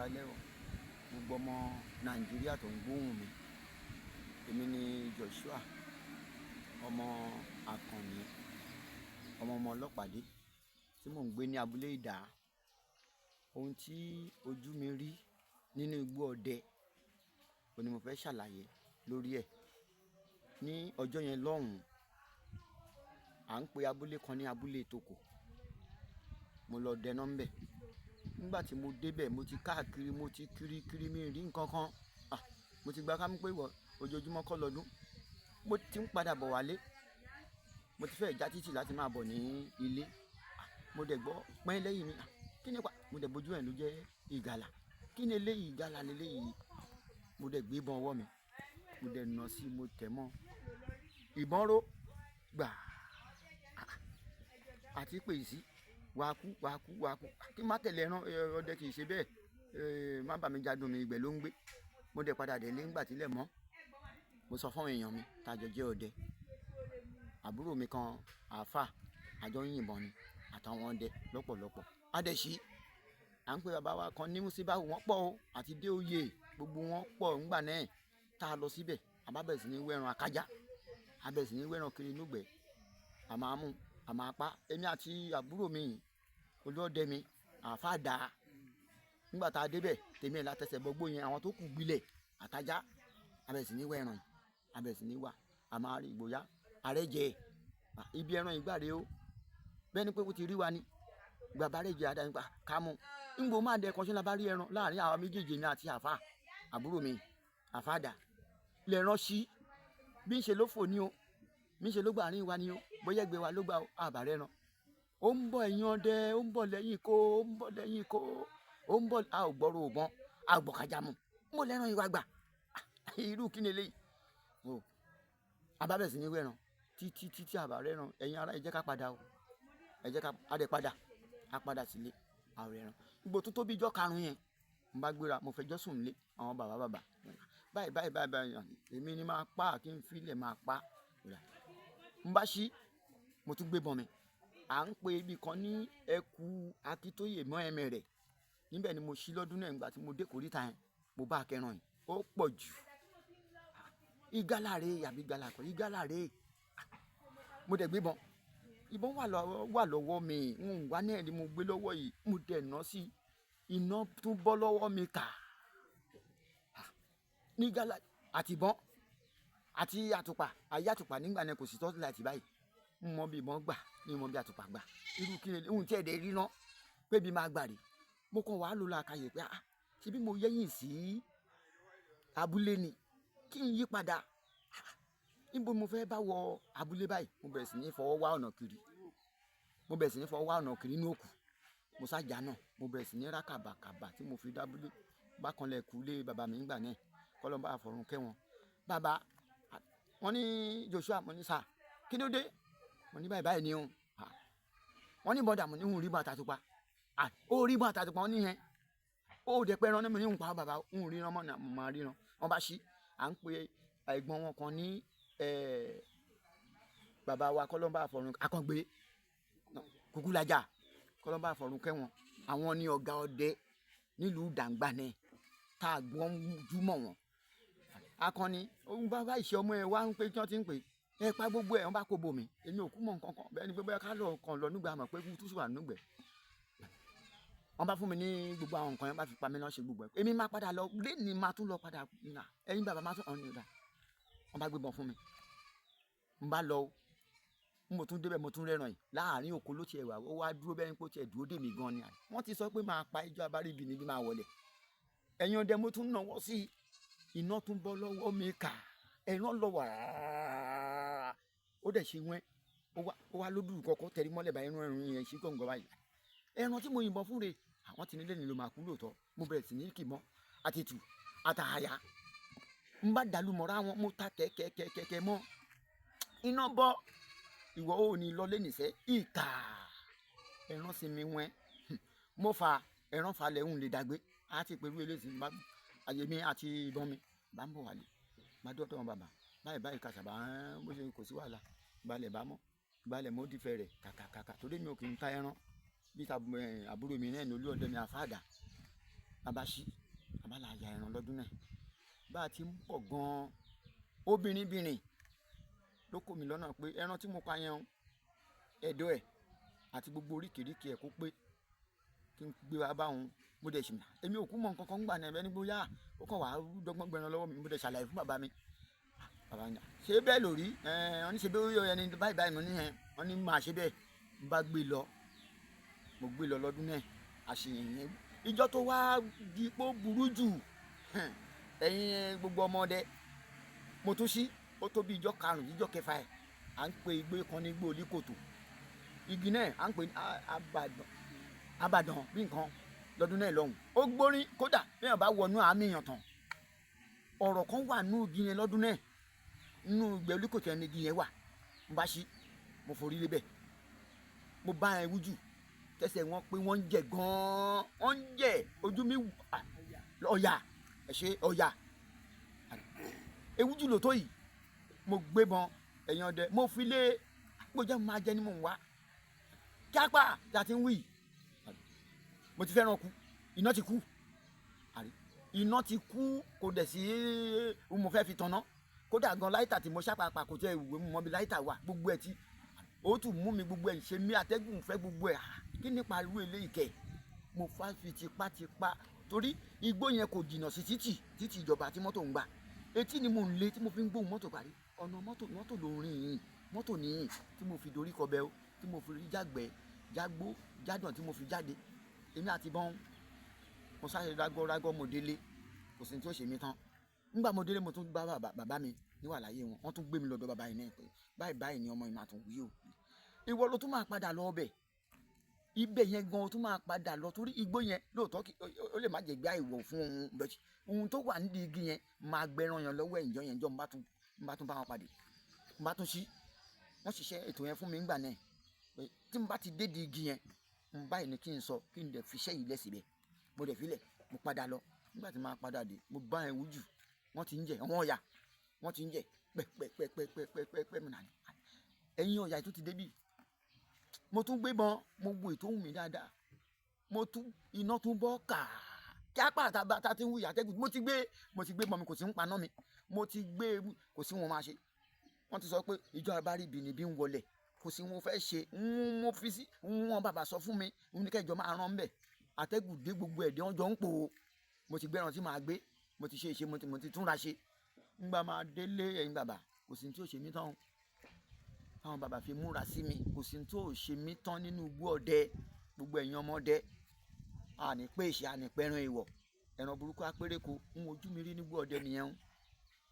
Káalẹ́ o, gbogbo ọmọ Nàìjíríà tó ń gbóhùn mi. Èmi ni Joshua, ọmọ Àkànní, ọmọ ọmọ Ọlọ́pàdé tí mò ń gbé ní abúlé Ìdá. Ohun tí ojú mi rí nínú igbó ọdẹ, òun ní mo fẹ́ ṣàlàyé lórí ẹ̀. Ní ọjọ́ yẹn lọ́hùn, à ń pe abúlé kan ní abúlé Tòkò. Mo lọ dẹná ńbẹ̀. Nígbà tí mo dé bẹ̀, mo ti káàkiri, mo ti kiri kiri, mi rí nǹkan kan. À, mo ti gba kámú pé ìwọ ojoojúmọ́ kọ́ lọ́dún. Mo ti ń padà bọ̀ wálé. Mo ti fẹ́ já títì láti máa bọ̀ ní ilé. À, mo dẹ̀ gbọ́ pẹ́n lẹ́yìn mi. À, kí ni pa? Mo dẹ̀ bojú ẹ̀ ló jẹ́ ìgalà. Kí ni eléyìí? Ìgalà ni eléyìí. Mo dẹ̀ gbé ìbọn ọwọ́ mi. Mo dẹ̀ nà sí, mo tẹ̀ mọ́. Ìbọn ró. Gbà. Àti pé ìsí. Wà kú, wà kú, wà kú. Kí má tẹ̀lé ẹran, ọdẹ kì í ṣe bẹ́ẹ̀. Má bà mí jadùn mi, ìgbẹ́ ló ń gbé. Mo dẹ̀ padà dé ilé nígbà tí ilẹ̀ mọ́. Mo sọ fún àwọn èèyàn mi tá jọ jẹ́ ọdẹ. Àbúrò mi kan, àáfà, àjọ ń yìnbọn ni àtàwọn ọdẹ lọ́pọ̀lọ́pọ̀. A dẹ̀ ṣí. À ń pe bàbá wa kan ní Musibawu, wọ́n pọ̀ o àti dé oyè, gbogbo wọn pọ̀ nígbà náà. Tá a lọ síbẹ̀, a bá bẹ̀rẹ̀ sí ní wẹ́ran akájá. A bẹ̀rẹ̀ sí ní wẹ́ran kiri inú ìgbẹ́. A máa mú, a máa pa. Èmi àti àbúrò mi, olú ọdẹ mi, àáfà dà. Nígbà tá a dé bẹ̀, tèmi ẹ̀ la tẹsẹ̀ bọ igbó yẹn, àwọn tó kù gbilẹ̀ àtajá. A bẹ̀rẹ̀ sí ní wẹ́ran yìí. A bẹ̀rẹ̀ sí ní wá. A máa rí ìgboyà. Arẹ́ jẹ. Ibi ẹran yìí gbà rè o. Bẹ́ẹ̀ ni pé ó ti rí wa ni. Ìgbà bá rẹ̀ jẹ, a dà nípa ká mú. Nígbà ó máa dẹ kan ṣé la bá rí ẹran láàrín àwa méjèèjì, èmi àti àáfà, àbúrò mi, àáfà dà. Lẹ̀rán sí. Bí ń ṣe ló fò ní o. Bí ń ṣe ló gbà àárín wa ni o. Bóyá ẹgbẹ́ wa ló gbà o, a bá rẹ́ran. Ó ń bọ̀ ẹ̀yin ọdẹ, ó ń bọ̀ lẹ́yìn kó, ó ń bọ̀ lẹ́yìn kó, ó ń bọ̀, a ò gbọ́rọ̀ ò bọ́n, a ò gbọ́ kájà mú. Mo lẹ́ran yìí wá gbà. Irú kí ni eléyìí? O. A bá bẹ̀rẹ̀ sí ní wẹ́ran títí títí a bá rẹ́ran. Ẹ̀yin ará, ẹ jẹ́ ká padà o. Ẹ jẹ́ ká, a dẹ̀ padà. A padà sílé, a ò rẹ́ran. Ìgbò tó tó bí ijọ́ karùn-ún yẹn, mo bá gbéra, mo fẹjọ́ sùn nílé àwọn bàbá bàbá. Báyìí báyìí báyìí báyìí, èmi ni máa pa, kí n fi ilẹ̀ máa pa. Mo bá ṣí, mo tún gbé ìbọn mi. À ń pe ibi kan ní Ẹ̀kú Akíntóyè mọ́ ẹ̀mẹ̀ rẹ̀. Níbẹ̀ ni mo ṣí lọ́dún náà nígbà tí mo dé kòríta yẹn. Mo bá akẹran yìí, ó pọ̀ jù. Ìgalà rè àbí ìgalà kọ́? Ìgalà rè. Mo dẹ̀ gbé ìbọn. Ìbọn wà lọ́wọ́ mi. N wá náà ni mo gbé lọ́wọ́ yìí. Mo dẹ̀ nà sí. Iná tún bọ́ lọ́wọ́ mi kà. Ní ìgalà àti ìbọn àti àtùpà. Ayé àtùpà nígbà náà kò sí torchlight báyìí. N mọ bí ìbọn gbà, ní mọ bí àtùpà gbà. Irú kí ni eléyìí? Ohun tí ẹ̀ dẹ̀ rí ná pé bí máa gbà rè. Mo kàn wá lò lákàyè pé àá, ṣé bí mo yẹ́yìn sí abúlé ni? Kí n yí padà. Níbo mo fẹ́ bá wọ abúlé báyìí? Mo bẹ̀rẹ̀ sí ní fọwọ́ wá ọ̀nà kiri. Mo bẹ̀rẹ̀ sí ní fọwọ́ wá ọ̀nà kiri nínú òkú. Mo sá jà náà. Mo bẹ̀rẹ̀ sí ní rá kàbàkàbà tí mo fi dé abúlé. Bákan lẹ̀ kú lé bàbá mi nígbà náà. Kọ́lọ́run bá fọ̀run kẹ́ wọn. Bàbá, wọ́n ní Joshua, mo ní sir, kí ló dé? Mo ní báyìí báyìí ni o. Wọ́n ní ìbọn dà, mo ní n rí ìbọn àtàtùpà. À, ó rí ìbọn àtàtùpà, wọ́n ní yẹn. Ó dẹ̀ pé ẹran ní mo ní ń pa bàbá, ń ríran mọ́ ni mo máa ríran. Wọ́n bá ṣí, à ń pe ẹ̀gbọ́n wọn kan ní, bàbá wa kọ́lọ́run bá fọ̀run, Akàngbé, Kúkúlájà, kọ́lọ́run bá fọ̀run kẹ́ wọn. Àwọn ni ọ̀gá ọdẹ nílùú Dàǹgbà náà tá a gbọ́n júmọ̀ wọn. Akànní, òun bá bá ìṣe ọmọ ẹ wá ń pé kí wọ́n ti ń pè. Ẹ pa gbogbo ẹ̀, wọ́n bá kó bò mí. Èmi ò kú mọ̀ nǹkan kan. Bẹ́ẹ̀ ni pé bóyá ká lọ kan lọ nígbà mọ̀ pé kú túṣu wà nínú ìgbẹ́. Wọ́n bá fún mi ní gbogbo àwọn nǹkan yẹn, bá fi pa mí lọ ṣe gbogbo ẹ̀. Èmi máa padà lọ, lẹ́ẹ̀ni máa tún lọ padà. Ẹ̀yin bàbá máa tún ọ̀nà ìdá. Wọ́n bá gbé ìbọn fún mi. Mo bá lọ o. Mo tún dé bẹ̀, mo tún rẹ́ran yìí. Láàárín oko ló ti ẹ̀ wà. Ó wá dúró bẹ́ẹ̀ ni pé ó ti ẹ̀ dúró dè mí gan ni. Wọ́n ti sọ pé máa pa ijó abáríbi níbí máa wọlé. Ẹ̀yin ọdẹ, mo tún nàwọ́ sí. Iná tún bọ́ lọ́wọ́ mi kà. Ẹran lọ wàrà. Ó dẹ̀ ṣe wẹ́n. Ó wá lódù kọ̀ọ̀kan tẹrí mọ́lẹ̀ báyìí, ẹran ẹran yẹn ṣí gọ̀ǹgọ̀ báyìí. Ẹran tí mo yìnbọn fún rè. Àwọn tí nílé ni ló máa kú lóòótọ́. Mo bẹ̀rẹ̀ sí ní kì mọ́ àti tù àtàyà. N bá dàlú mọ́ra wọn, mo ta kẹ̀kẹ́kẹ́kẹ́ mọ́. Iná bọ́. Ìwọ ò ní lọ lẹ́nìṣẹ́. Ìkà. Ẹran sì mi wẹ́n. Mo fa ẹran falẹ̀ ń lè dàgbé. A ti pẹ̀lú eléyìí bá ayé mi àti ìbọn mi. Bá ń bọ̀ wálé. Bá dọ́dọ̀ wọn bàbá. Báyìí báyìí kàṣà bá bó ṣe kò sí wàhálà. Balẹ̀ bá mọ́. Balẹ̀ mọ́ dífẹ̀ rẹ̀ kàkàkàkà. Torí mi ò kí ń ta ẹran. Bí ta àbúrò mi náà ní olú ọdẹ mi àfáàdà. Bàbá ṣí, bàbá là ya ẹran lọ́dún náà. Bá a ti ń bọ̀ gan-an, obìnrin bìnrin ló kó mi lọ́nà pé ẹran tí mo pa yẹn o, ẹ̀dọ̀ ẹ̀ àti gbogbo oríkèéríkèé ẹ̀ kó pé kí n gbé wá bá òun. Mo dẹ̀ ṣì, èmi ò kú mọ̀ nǹkan kan gbà náà, ẹni bóyá ó kàn wá dọ́gbọ́n gbẹran lọ́wọ́ mi. Mo dẹ̀ ṣàlàyé fún bàbá mi. Bàbá mi, ṣé bẹ́ẹ̀ lórí? Ẹ̀, wọ́n ní ṣe bẹ́ẹ̀ ó yọ ẹni báyìí báyìí. Mo ní ẹ̀, wọ́n ní máa ṣe bẹ́ẹ̀. N bá gbé lọ, mo gbé lọ lọ́dún náà. Àṣeyìn yẹn, ìjọ tó wá di pé ó burú jù, ẹ̀yin gbogbo ọmọdé, mo tún ṣí, ó tó bí ìjọ karùn-ún, ìjọ kẹfà ẹ̀, à ń pe igbó kan ní igbó olíkòtò. Igi náà à ń pè ní Abàdàn, Abàdàn bí nǹkan lọ́dún náà lọ́hùn. Ó gbórin kódà bí èèyàn bá wọnú àmì èèyàn tán. Ọ̀rọ̀ kan wà nínú igi yẹn lọ́dún náà, nínú ìgbẹ́ olíkòtò yẹn ni igi yẹn wà. Mo bá ṣí, mo forí lé bẹ́ẹ̀. Mo bá ẹ wújù tẹsẹ̀ wọn pé wọ́n ń jẹ gan-an, wọ́n ń jẹ ojú mi ọ̀yà, ẹ̀ ṣe ọ̀yà ewújù lò tó yìí. Mo gbé bọn ẹ̀yàn ọdẹ, mo fi lé gbọ́dọ̀ máa jẹ ni mò ń wá kíápà tí a ti ń wí. Mo ti fẹ́ràn kú, iná ti kú, àrí iná ti kú, kò dẹ̀ sí mo fẹ́ fi tanná. Kódà gan láìtà tí mo ṣàpàpà kò tẹ́ ìwé mọ́ bí láìtà wà, gbogbo ẹ̀ tí ó tún mú mi, gbogbo ẹ̀ ṣe mí, atẹ́gùn fẹ́ gbogbo ẹ̀. Kí nípa irú eléyìí kẹ̀? Mo fà fi tipátipá torí igbó yẹn kò jìnnà sí títì, títì ìjọba tí mọ́tò ń gbà. Etí ni mò ń lé tí mo fi ń gbóhùn mọ́tò parí ọ̀nà mọ́tò, mọ́tò ló ń rìn yìí, mọ́tò nìyí tí mo fi dorí kọ bẹ́ẹ̀ o, tí mo fi rí jágbẹ́ jágbó jádùn tí mo fi jáde. Èmi àti bọ́n mo sáré rágọ́ rágọ́, mo délé, kò sí ní tí ó ṣe mí tán. Nígbà mo délé, mo tún bá bàbá mi níwà láyé wọn, wọ́n tún gbé mi lọ́dọ̀ bàbá yìí náà pé báyìí báyìí ni ọmọ yìí máa tún wí o. Ìwọ ló tún máa padà lọ ọbẹ̀ ibẹ̀ yẹn gan, tún máa padà lọ torí igbó yẹn lóòótọ́ ó lè má jẹ́ gbé àìwọ̀ fún òun bẹ́ẹ̀. Ohun tó wà nídìí igi yẹn máa gbẹran yẹn lọ́wọ́ ẹ̀ǹjọ́ yẹn jọ. N bá tún bá wọn pàdé, n bá tún ṣí, wọ́n ṣiṣẹ́ ètò yẹn fún mi ńgbà náà pé tí n bá ti dé di igi yẹn, n báyìí ni kí n sọ, kí n dẹ̀ fi iṣẹ́ yìí lẹ̀ síbẹ̀. Mo dẹ̀ filẹ̀, mo padà lọ. Nígbà tí màá padà dé, mo bá ẹ̀ wújù, wọ́n ti ń jẹ àwọn ọ̀yà, wọ́n ti ń jẹ pẹ́pẹ́pẹ́pẹ́pẹ́pẹ́. Mo nà ní ẹ̀yin ọ̀yà tó ti débì. Mo tún gbé bọn, mo wo ètò ohùn mi dáadáa, mo tún iná tún bọ́ kàá kí apá àtàbà tá ti ń wúyà atẹ́gùn. Mo ti gbé mọ́ mi, kò sí ń paná mi, mo ti gbé, kò sí wọn máa ṣe. Wọ́n ti sọ pé ìjọ abárí ibi níbí ń wọlé, kò sí wọn fẹ́ ṣe ń mo fi sí wọn. Bàbá sọ fún mi ń ní kẹjọ máa rán bẹ̀, atẹ́gùn dé, gbogbo ẹ̀dẹ́ wọn jọ ń pò ó. Mo ti gbẹ́ran tí màá gbé, mo ti ṣe ìṣe, mo ti túnra ṣe. Ńgbà máa délé, ẹ̀yin bàbá, kò sí ní tí ò ṣe mí tán táwọn bàbá fi múra sí mi. Kò sí ní tí ò ṣe mí tán nínú igbó ọdẹ. Gbogbo ẹ̀yin ọmọdé, àní pé ìṣe àní pẹran ìwọ̀, ẹran burúkú apéréko ń ojú mi rí nígbó ọdẹ nìyẹn.